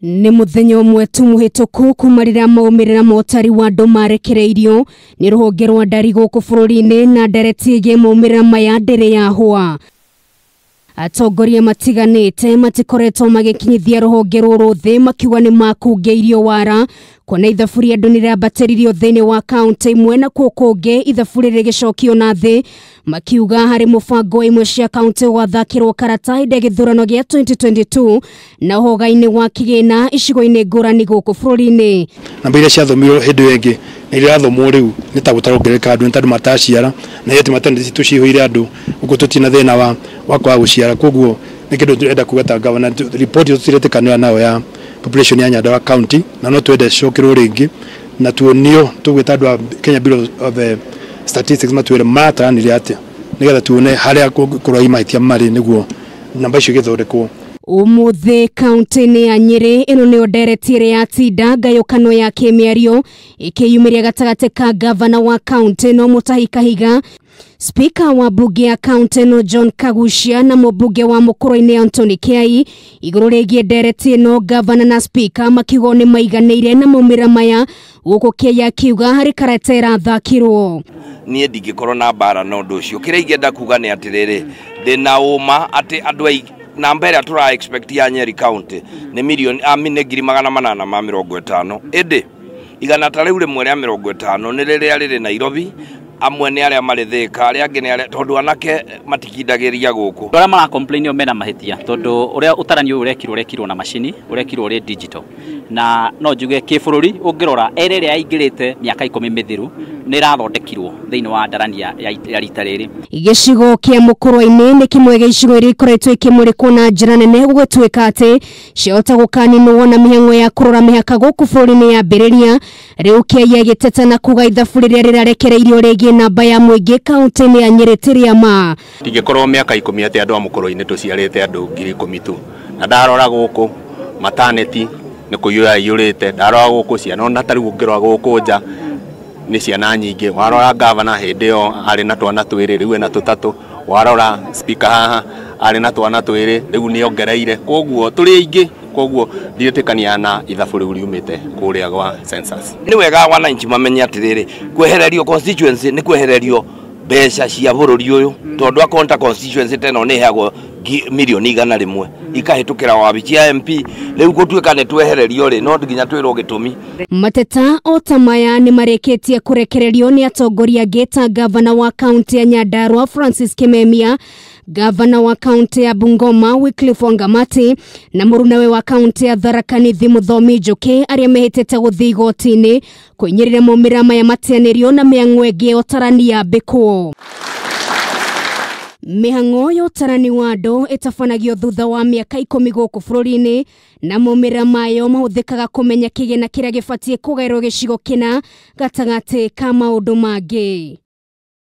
Nĩ mũthenya ũmwe tu mũhĩtũku kuma rĩrĩa maumĩrĩra ma ũtari wa andũ marekereirio nĩ rũhonge rwa ndari gũkũ bũrũri-inĩ na ndereti ĩgiĩ maumĩrĩra maya ndĩrĩ yahũa. Atongoria matiganĩte matikoretwo magĩkinyithia rũhonge rũrũ thĩ makiuga nĩ makungĩirio wara kuona ithabu rĩa andũ nĩrĩambatĩririo thĩinĩ wa kaunti imwe na kuo kũngĩ ithabu rĩgĩcokio na thĩ, makiuga harĩ mũbango wa imwe cia kaunti gwathakĩrwo karata hĩndĩ ya gĩthurano gĩa 2022 na ũhoga-inĩ wa kĩgĩna icigo-inĩ ngũrani gũkũ bũrũri-inĩ. Namba iria ciathomirwo hĩndĩ ĩyo ĩngĩ na iria irathomwo rĩu nĩ ta gũtarongerereka andũ, nĩ tondũ mataciara na yet maternity tũcihũire andũ gũkũ tũtirĩ na thĩna wa kwaga gũciara. Koguo nĩ kĩndũ tũrenda kuga ta gavana, ripoti ĩyo tũtiretĩkanĩra nayo ya population ya Nyandarua County, na no twende ĩcokerwo rĩngĩ na tuonio tũgwĩta andũ a Kenya Bureau of Statistics matwĩre marataranire atĩa nĩgetha tuone harĩa kũngĩkorwo mahĩtia marĩ nĩguo namba icio igĩthondekwo. Ũmũthĩ kaunti-inĩ ya Nyĩrĩ ĩno nĩyo ndereti ĩrĩa yatinda ngayũkano ya kĩmĩario ĩkĩyumĩria gatagatĩ ka gavana wa kaunti ĩno Mutahi Kahiga, Spika wa bunge ya kaunti ĩno John Kaguchia na mũmbunge wa Mũkũrũ-inĩ Anthony Kiai igũrũ rĩgiĩ ndereti ĩno. Gavana na spika makiuga nĩ maiganĩire na maumĩrĩra maya, gũkũ Kiai akiuga harĩ karata ĩrathakirwo. Niĩ ndingĩkorwo na mbara na ũndũ ũcio. Kĩrĩa ingĩenda kuga nĩ atĩrĩrĩ, ndĩna ũma atĩ andũ aingĩ namba ĩrĩa tũra expect ya Nyeri County nĩ mirioni nĩ 850,000, ĩndĩ igana ta rĩu rĩmwe rĩa 50 nĩ rĩrĩa rĩrĩ Nairobi, amwe nĩ arĩa marĩ Thĩka, arĩa angĩ nĩ arĩa tondũ anake matikindagĩria gũkũ. Arĩa mara complain mena mahĩtia tondũ ũrĩa ũtarani ũyũ ũrekirwo na macini, ũrekirwo ũrĩ digital, na no njuge kĩbũrũri ũngĩrora ere ĩrĩa yaingĩrĩte mĩaka 10 mĩthiru nĩ ĩrathondekirwo thĩinĩ wa ndarania ya rita rĩrĩ. Gĩcigo kĩa Mũkũrũ-inĩ nĩ kĩmwe gĩa icigo iria ikoretwo ikĩmũrĩkwo na njĩra nene gũgĩtuĩka atĩ ciahota gũkaninwo na mĩhang'o ya kũrora mĩhaka gũkũ bũrũri-inĩ yambĩrĩria. Rĩu Kiai agĩteta na kuga ithabu rĩrĩa rĩrarekereirio rĩgiĩ namba ya mũingĩ kaunti-inĩ ya Nyĩrĩ ti rĩa ma. Tingĩkorwo mĩaka 10 atĩ andũ a Mũkũrũ-inĩ tũciarĩte andũ 10,000 tu, na ndarora gũkũ maternity nĩ kũiyũra iyũrĩte, ndarora gũkũ ciana ona ta rĩu ũngĩrora gũkũ nja nĩ ciana nyingĩ. Warora gavana hĩndĩ ĩyo arĩ na twana twĩrĩ, rĩu ena tũtatũ. Warora speaker haha arĩ na twana twĩrĩ, rĩu nĩ ongereire. Koguo tũrĩ aingĩ, koguo ndiretĩkania na ithabu rĩu riumĩte kũrĩa gwa census. Nĩ wega wananchi mamenye atĩrĩrĩ, kwehererio constituency nĩ kwehererio mbeca cia bũrũri ũyũ, tondũ akorwo ta constituency ta ĩno nĩ ĩheagwo mirioni 100 ikahĩtũkĩra wabici ya MP. Rĩu gũtuĩka nĩ twehererio rĩ, no nginya twĩrwo gĩtũmi. Mateta o ta maya nĩ marĩkĩtie kũrekererio nĩ atongoria angĩ ta gavana wa kaunti ya Nyandarua Francis Kimemia, gavana wa kaunti ya Bungoma Wycliffe Wangamati na mũrunawe wa kaunti ya Tharaka Nithi Mũthomi Njũkĩ, arĩa mehĩtĩte gũthiĩ igoti-inĩ kũinyĩrĩra maumĩrĩra maya mateanĩrio na mĩhang'o ĩngĩ ya ũtarani yambĩkwo. Mĩhang'o ya ũtarani wa andũ ĩtabanagio thutha wa mĩaka 10 gũkũ bũrũri-inĩ na maumĩrĩra mayo mahũthĩkaga kũmenya kĩgĩna kĩrĩa gĩbatiĩ kũgaĩrwo gĩcigo kĩna gatagatĩ ka maũndũ mangĩ.